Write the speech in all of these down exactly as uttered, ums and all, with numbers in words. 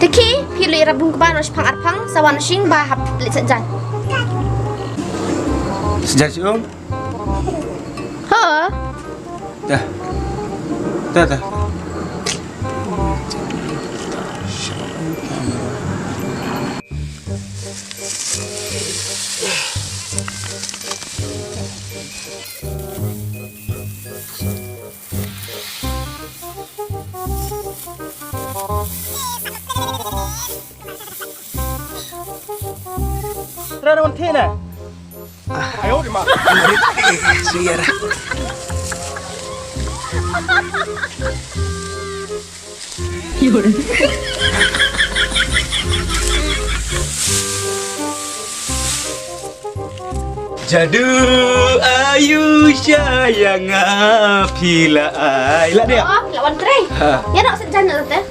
Te ki, phi leit ïarap bun kba noh shipang arpang, sa wan sngewbha hap leit shet jan. Shet jan shuh? Ho. Dah. Dah, dah. Ra ra wan thina. Jadu ayu sayang phi la ai la dia. Oh, la wan trei. Ha. Ya nak sejana tu teh.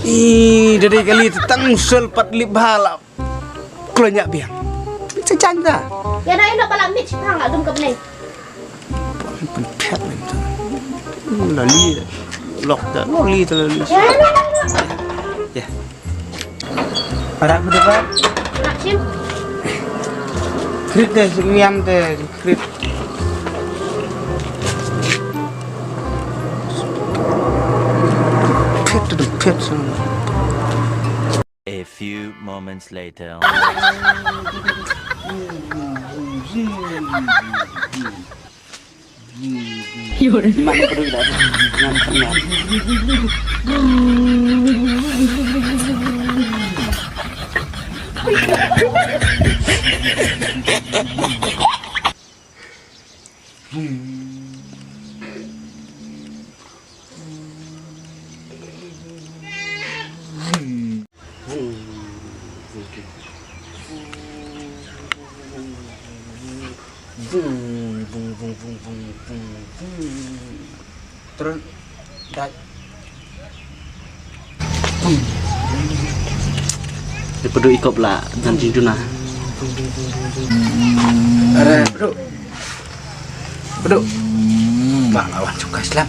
Ih, dari kali tetang usul pat lip bha la. Klo nyak biang. Sejan ta. Ya nak ina bala mit sipang la dum ka bneng. Pynphet lem ta. Lali lok ta, lali ta lali. Ya, ya, ya, ya. Ya. Arak berdua. Arak sim. Krit deh, ngiam deh, krit. Phet tu, phet tu. A few moments later. Turun. Dai. Dei padu ikop la dan jingduna. Are, padu. Padu. Bang lawan cuka Islam.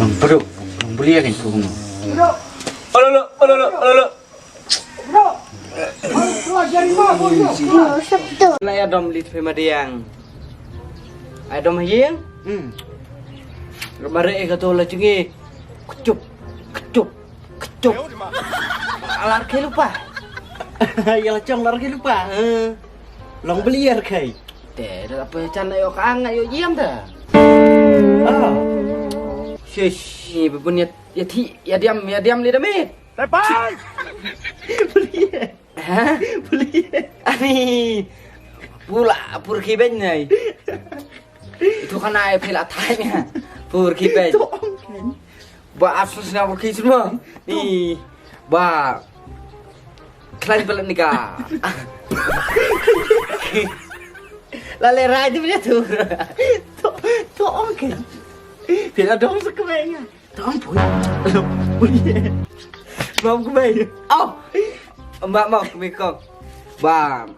Bang padu. Bang beli ya kan. Alo, alo, alo, alo. La ya dom lit phe madiang. Ai dom hieng. Hmm. Mare ka to la chingi. Kecup, kecup, kecup. Alar ke lupa. Ya la chong lar ke lupa. Eh. Long belier kai. Te da apa chan ayo ka ang ayo yam da. Ah. Shish, ni bebun ya ya thi ya diam ya diam li da mit. Lepai! Belier. Ha? Belier. Ani. Pula pur ki ben nai. Itu kan ai pila tanya. Pur ki ben. Tu ong kan. Ba asus na pur ki semua. Ni. Ba. Klan pala ni ka. Lale rai tu punya tu. Tu tu ong kan. Pila dong sekebenya. Tong pui. Pui. Mam kumai. Au. Mbak mau kumai kong. Bam.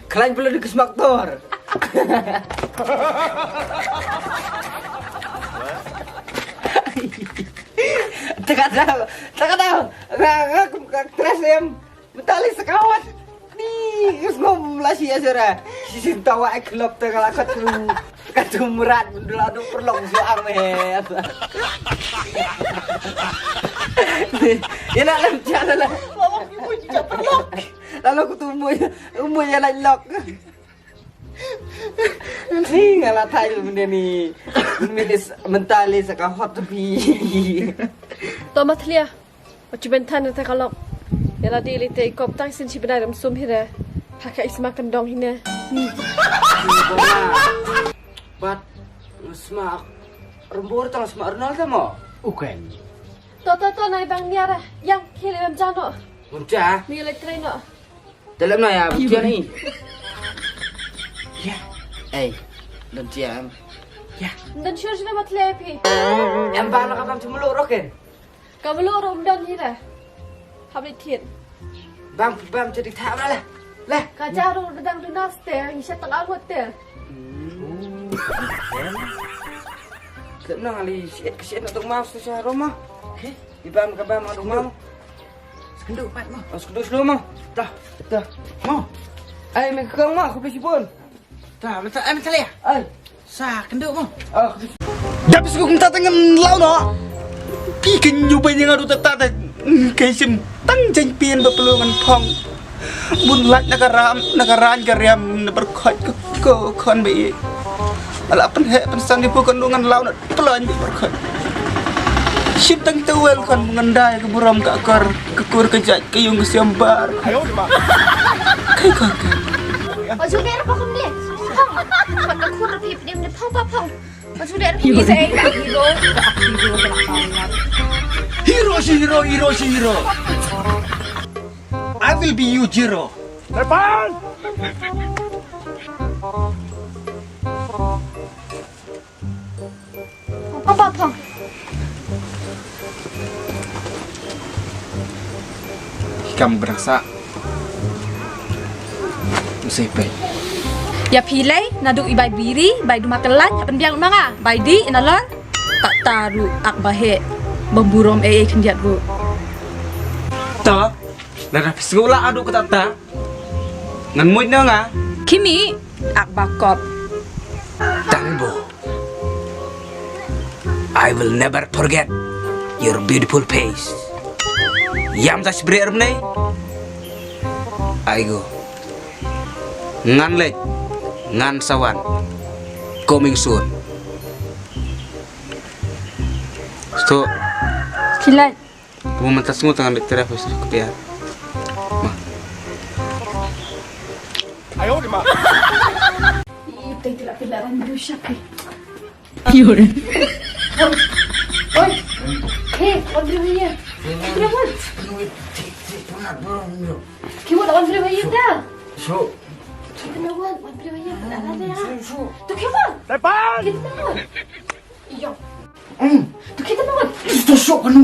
Klan perlu dikesmak tor. Teka tahu, teka tahu. Ngak ngak ngak teres em. Mentali sekawat. Ni, ngus ngom la si asura. Si sintawa ek lop te kala katu. Katu merat bendul adu perlong su ame. Ina lem jana la. Lalu aku tu umur, umur ya la lok. Ni ngala thai benda ni. Milis mentali sekawat tepi. Tomat lia. Wat ju bynta na te ka lok. Ïa lade lei te i kop tang sien shi bnai ram sum hi re. Ha ka i sma kyndong hi ne. Bad sma Rembur tang sma Arnold te mo. Uken. To to to nai bang nia re. Yang khie lei bam jano. Bam ja. Mi lei trei no. Te lem na ïa bam ja ni. Ya. Ei. Don ja em. Ya. Don sure sure mat lei phi. Em bang na ka bam jumlo roken. Ka mluh ruh ym don hi re. Hap leit thied. Bam bam te dik tha bala. Leh. Ka ja ruh da dang duna ste, ngi sha tang arngut te. Slep na ngali siet ka siet na tuk mau stu sha roma. Oke. Ibam ka bam adu mau. Sekendu pat mau. Oh, sekendu slow mau. Dah, dah. Mau. Ai me kang mau, kopi sipun. Dah, betul ai betul ya. Ai. Sa kendu mo. Ah. Dap sku kumta tang ngam lau no. Ki kin nyu bai nyang adu tata ta. Kai sim tang jeng pien ba pelu ngan phong. Bun lait na ka ram na ka ran ka riam na berkhot ko ko khon ba i. Ala pen he pen sang di pu kan ngan lau na pelon di berkhot. Sim tang tewel khon ngan dai ka burom ka kor ka kur ka jait ka yung ka siam bar. Kai khon kai. Aju der pa kum ni. Phong. Pat ka khur pip dim ni phong pa phong. Aju der pi sa ei ka hero. Hero si hero, hero si hero. I will be you, Jiro. Depan. Phong phong phong. Kam berasa. Usai pe. Ïa phi lei naduh i bai biri, bai duma kyllaiñ, ha pynbiang ma nga, bai dih ïa nalor. Tata ruh ak ba heh, bym burom ei ei khyndiat ruh. To, lada phi sngewlah haduh katta katta, ngan mut na nga. Khimi, ak ba kop. Tang bo. I will never forget your beautiful face. Ïam ta sbri er bnei. Ai go. Ngan leit, ngan sa wan. Coming soon. Sto. Kilat. Mo mynta sngew tang leit treh pas ka pia. Ma. Ayo di ma. Ih, tai tila pila ran bru shak. Oi. Hey, what do you here? What do you want? Kiwat on bru here da. So. Kita na wan, wan bru here. Ada ada ya. So, so. Tu kiwat. Tepan. Kita na wan. Iyo. Hmm. Tu kita na wan. Tu sok kanu.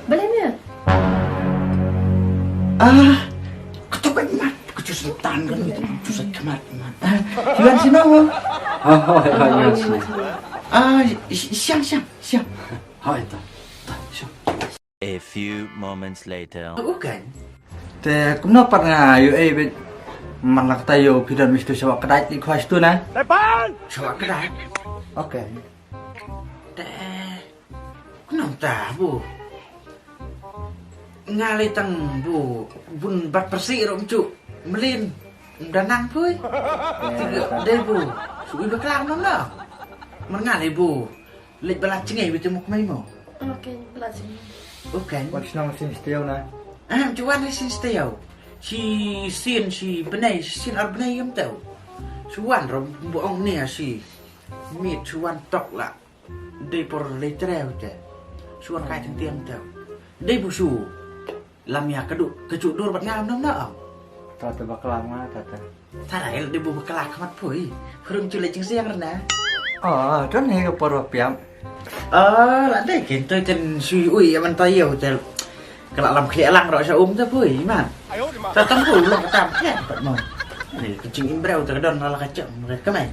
Balai ni. Ah. Katu kan mat. Katu setan kan. Katu setan mat. Ah, Iwan sino. Oh, oh, Iwan sino. Ah, siang siang siang. Hai ta. A few moments later. Bukan. Te kumno pat nga ïohi beit man la kata ïoh phi don mistu shawa kdait li khwai stu na. Tepan! Shawa kdait. Okay. Te kumno ta bu. Nga lei tang bu bun bat persi ro mchu. Melin. Danang pui. Tiga dei bu. Sui baklang no na. Man nga lei bu. Leit ba la jngai beit te mo kmai mo. Okay, ba la jngai. Okay. Wan shnong sien stia na. Ah, ju wan sien stia. Shisien shi bnai, shisien ar bnai ym tau. Shu wan ro ba ong ne shi. Miet shu wan tok la. Dei por leit trei te. Shu wan kai teng tiang tau. Dei bu shu. Lam ïa ka duk ka juk dur bad nga ym nang na ong. Ta te bakla nga ta te. Ta rai la dei bu bakla khmat pui. Khrum chu lei jingshiang rna. Ah, don hi ka por ba piam. Ah, la dei kin toi ten sui ui ïa man ta ïew te. Ka la lam khlieh lang ro sha um ta pui man. Ta tam pui long ka tam khlieh pat mo. Ni ka jingim breu ta ka don la ka chem ka kmai.